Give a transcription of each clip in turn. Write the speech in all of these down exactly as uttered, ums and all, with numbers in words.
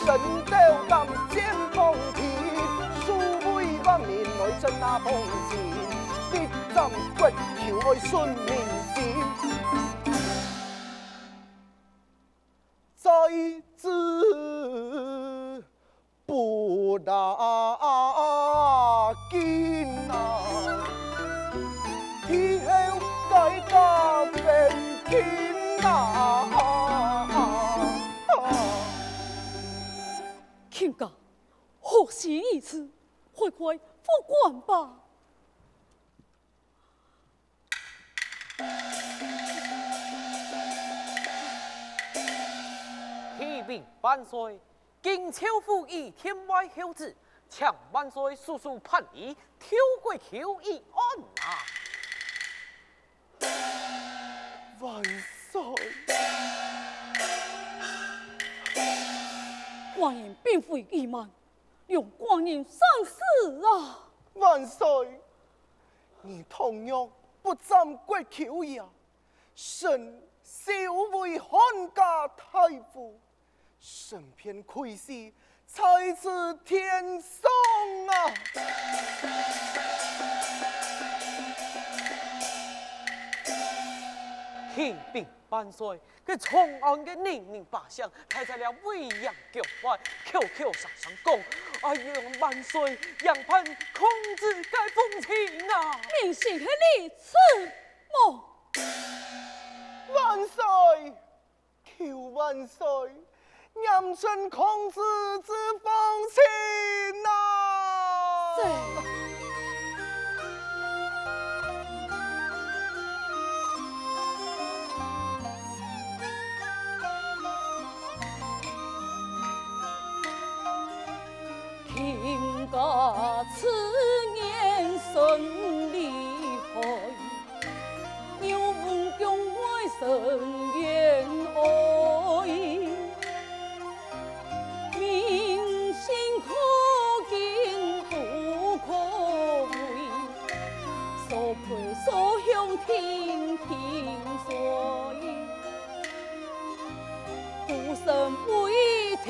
爭鬥擔肩膀挺，數位萬民來爭那風情，力戰國舅愛順民心。在此不打緊啊，以後改嫁分卿啊。卿家，何事如此？快快復官吧。 啟禀万歲，今朝府已添外候旨，請萬岁速速辦理，救國舅一案啊！万岁！寡人並非欺瞒， 容寡人三思啊！万岁！你倘若不斬國舅爺，身羞為漢家大夫，身便愧死在此天上啊！啟禀 万岁，該長安个人民百姓，戴在了維嚴腳外，口口聲聲講：「哎呀，萬岁，嚴辦抗旨个風情啊！」民心係利此無？萬岁！求万岁！ 严懲抗旨之风情啊！是。卿家此年生厉害， 牛文公外生冤哀，民心可敬不可违，所佩所向亭亭水。 孤身为帝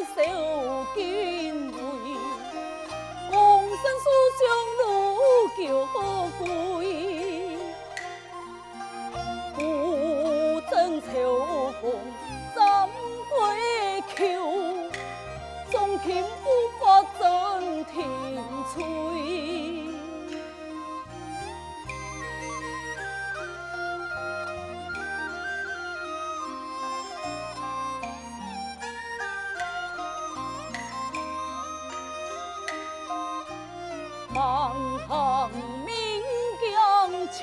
守禁卫，躬身思想如旧规。不争秋风斩桂柳，纵听无法争庭吹。 望行名将青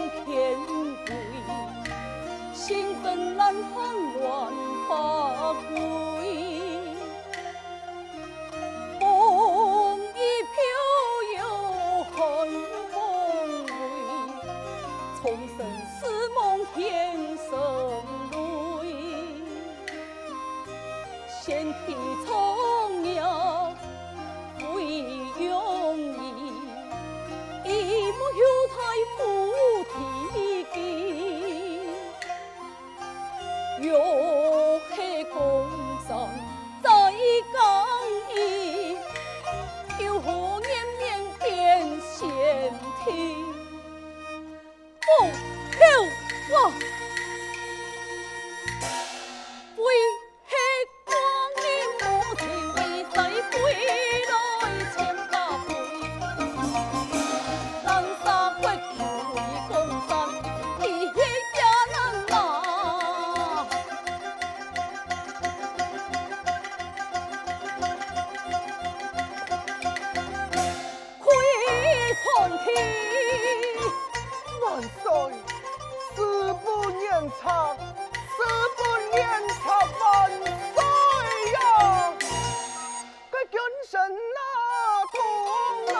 天贵，兴风烂巷乱发威。 风雨飘摇寒风雷，重生似梦魇神泪。先帝创业非容易，一目又待菩提根。 若系江山再刚毅，又何颜面见先帝？母后啊！为 万岁！事不言差，事不言差，万岁呀！该奸臣哪，通哪，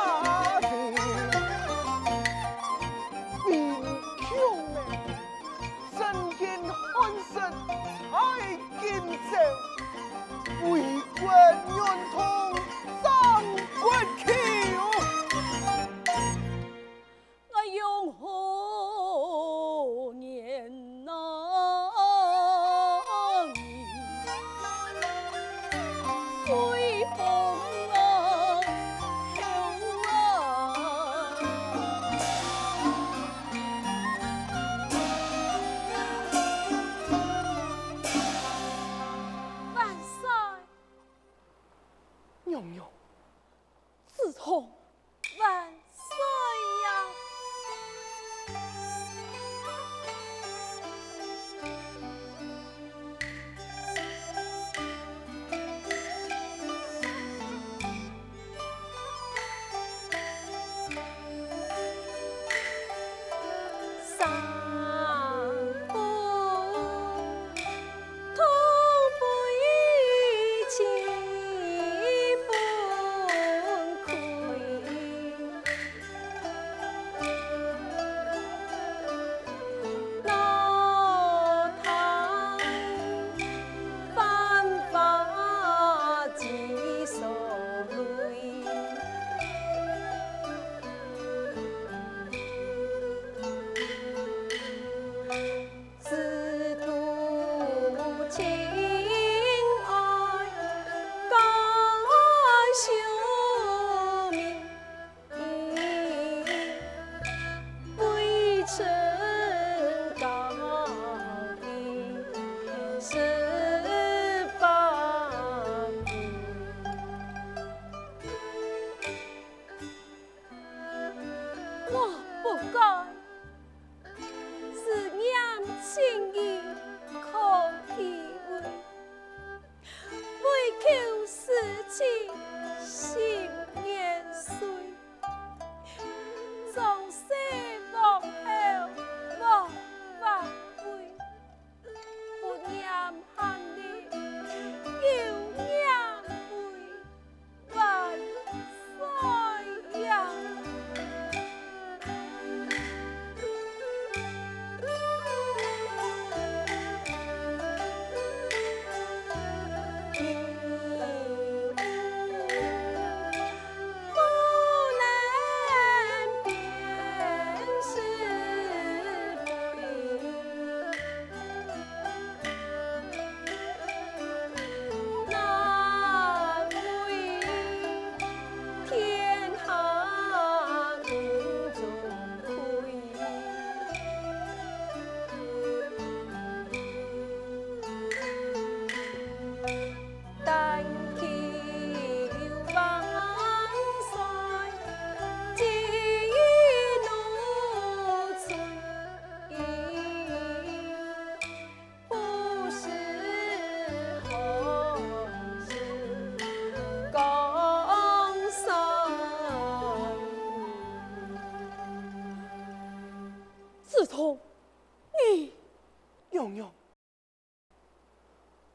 兵凶呢？ 身陷汉室在荆州，为国忍痛张国舅。我用何言呐你？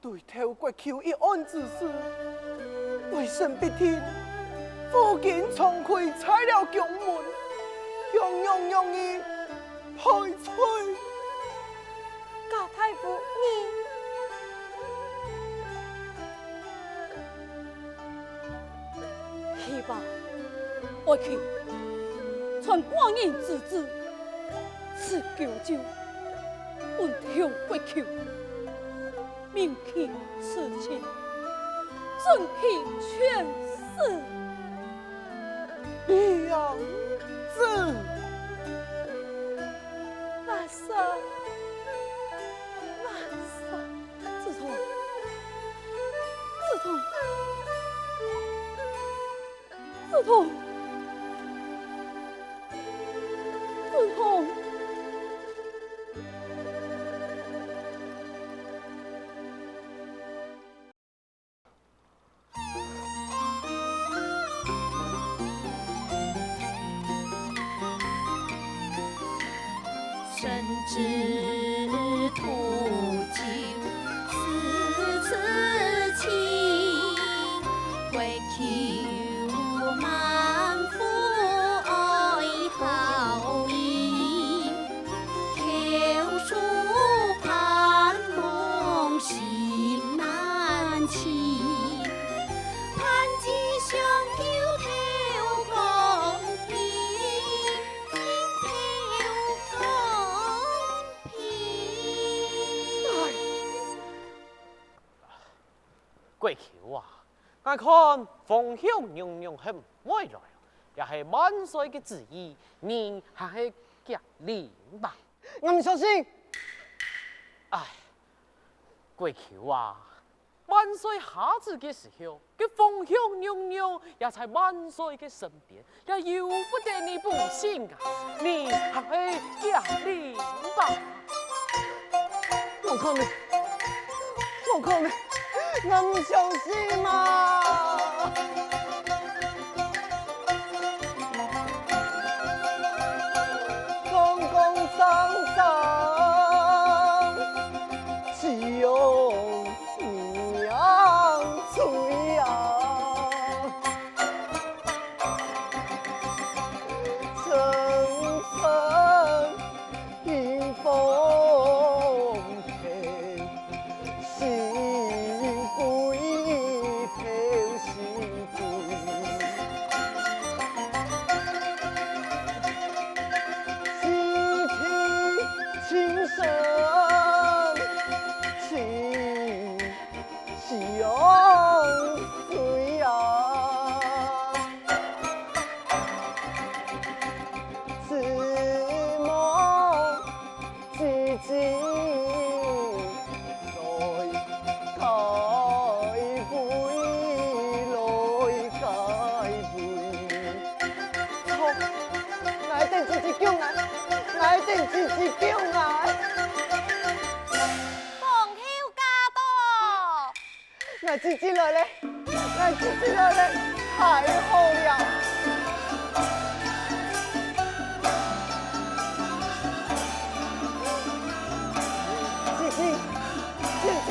對頭國舅一案之事，為臣必定負荊長跪在了宮門，向娘娘你賠罪。賈大夫，你……去吧，愛卿，傳寡人之旨，賜九州分頭國舅。 命其處決，准其全死。李陽子。万岁，万岁！子通，子通，子通，子通！ 身之徒，九死之亲，唯求满腹哀号音，口述盼望心难静，盼寄相救投江。 國舅啊，𠊎看皇后娘娘還毋會來，這係萬歲个旨意，你還係遽臨吧。𠊎毋相信！唉，國舅啊， 萬歲下旨个時候，該皇后娘娘也在萬歲个身邊，這由不得你不信啊！你還係遽臨吧。無可能，無可能，𠊎毋相信嘛！ 好，𠊎等姊姊救𠊎，𠊎等姊姊救𠊎。皇后駕到！ 𠊎姊姊來咧，𠊎姊姊來咧，太好了！姊姊，姊姊，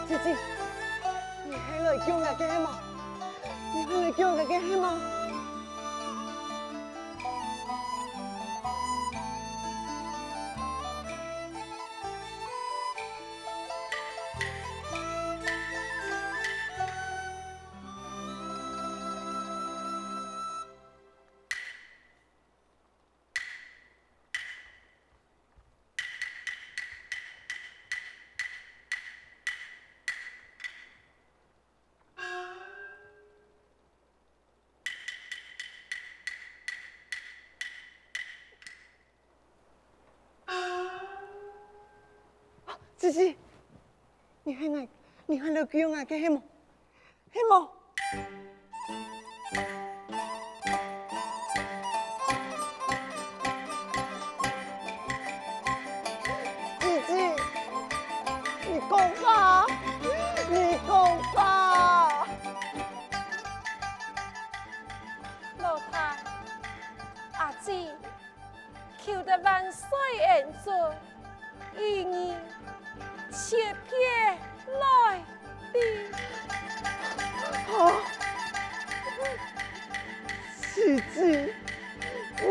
姊姊，你係來救𠊎个係無？你係來救𠊎个係無？ 姊姊，你喊𠊎，你喊𠊎救𠊎个係無？係無？姊姊，你講話，你講話！老弟，阿姊，求得萬歲恩准， 一日切片來的。啊！姊姊，你！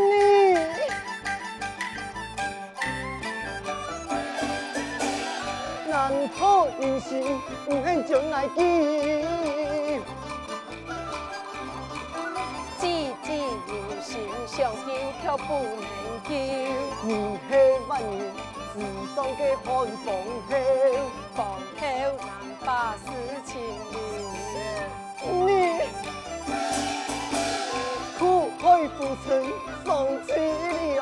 難道有心毋肯將𠊎救？ 姊姊有心相救，卻不能救。你係萬年之上个寒風後，風後難把事情留。你苦海浮沉，傷淒涼。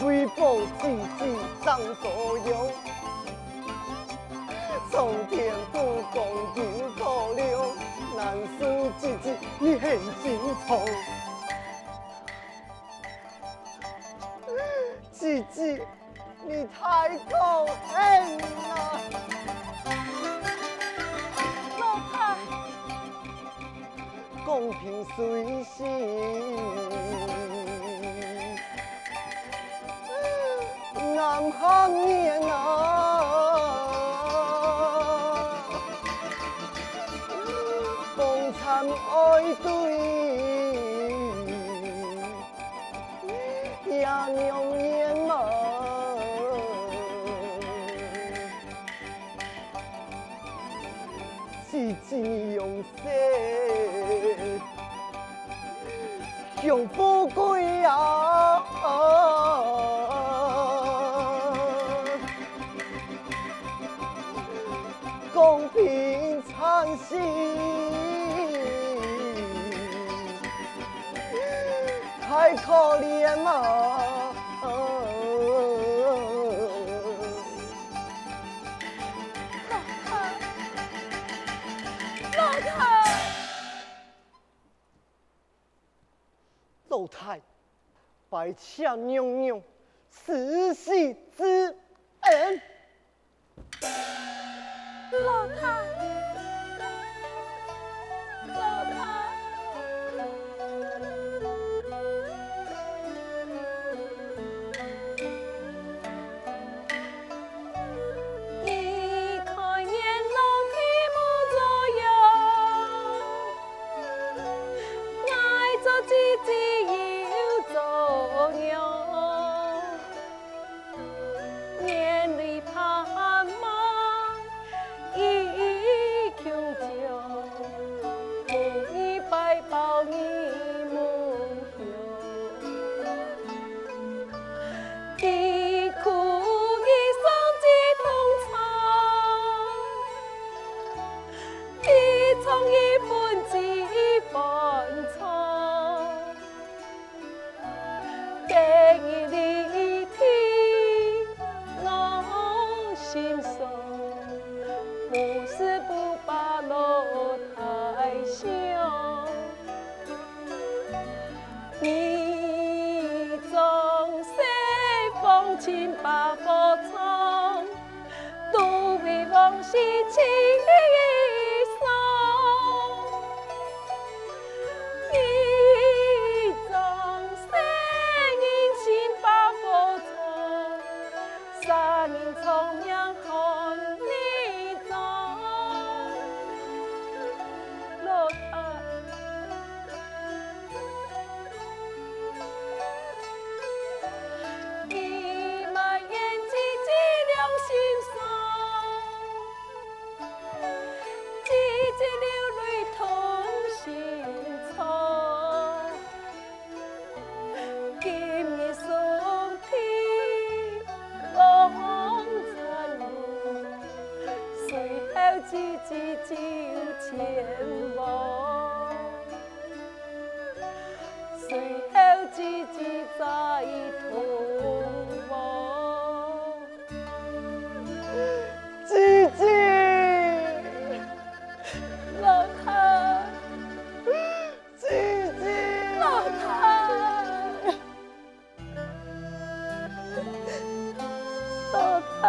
為保姊姊正遭殃， 蒼天不公有可量，難恕姊姊你很心腸。姊姊，你太過分了！老弟！ 公平誰是男兒漢啊，共產愛對，也仰面嘛。 姊姊你容色，享富貴啊！公平慘死，太可憐啊！ 老弟，老弟！老弟，拜謝娘娘慈禧之恩。老弟，老弟！ 你看閻王闭目坐擁，𠊎做姊姊又做娘。眼淚盼望已瓊漿，無意拜報你夢鄉。 悲苦一生只同窗，悲痛一分只歡唱。今日離別我心傷，無事不把老弟想。 你裝飾風情百貨窗，都為往昔情傷。你裝飾人心百貨窗， 啥人聪明看你早？老弟，你埋怨姊姊良心丧，姊姊流淚痛心腸。 今日送別望山路，隨後姊姊就前往，隨後姊姊再同往。姊姊！老弟！ 姊姊！老弟！老弟！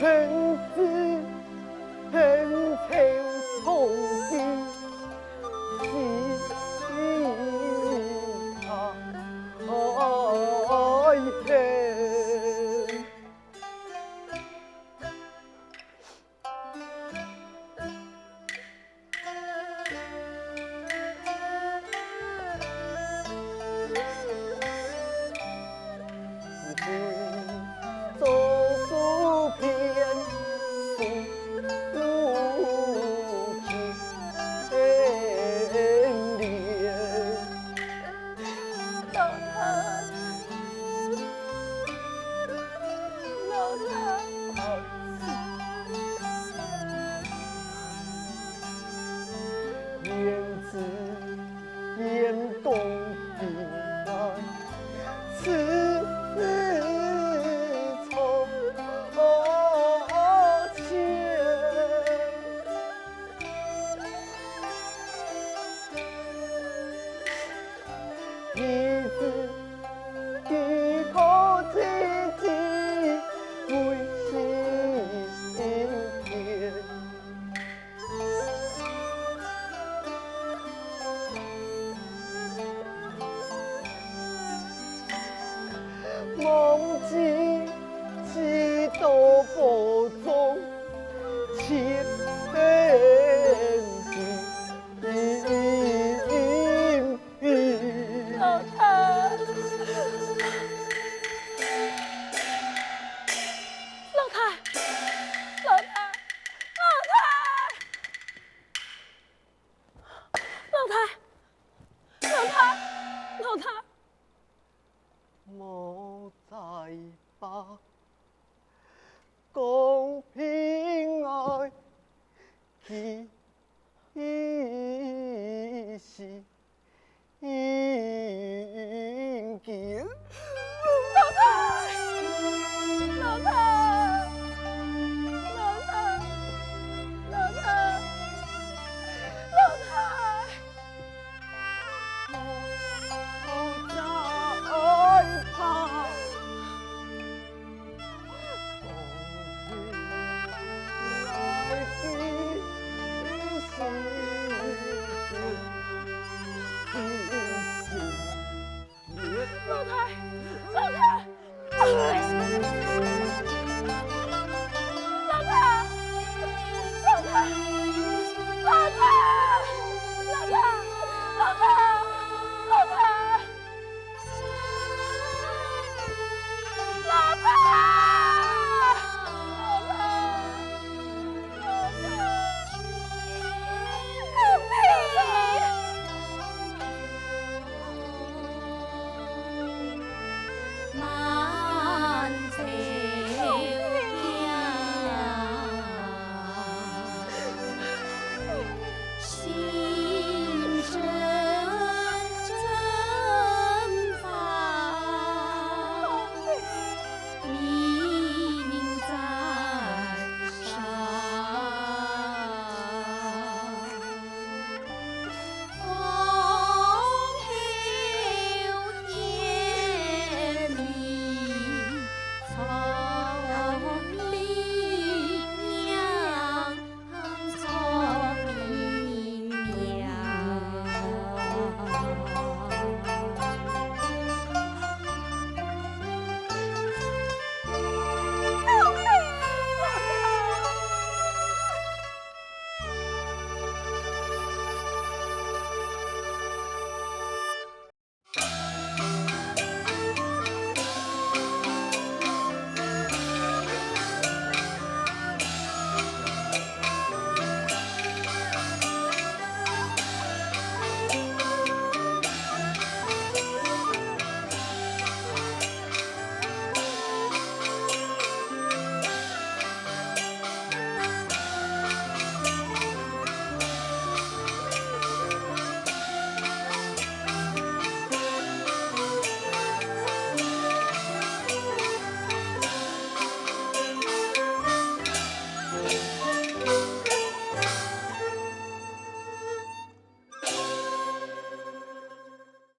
恨之，恨透痛的心啊，哀恨。 老太，老太。胭脂眼光的爱，痴痴错错。 你知几可知己为心田。望知几多个中，千里 老太，老太，老太，老太，老太，老太，老太。莫再把公平爱记 一息。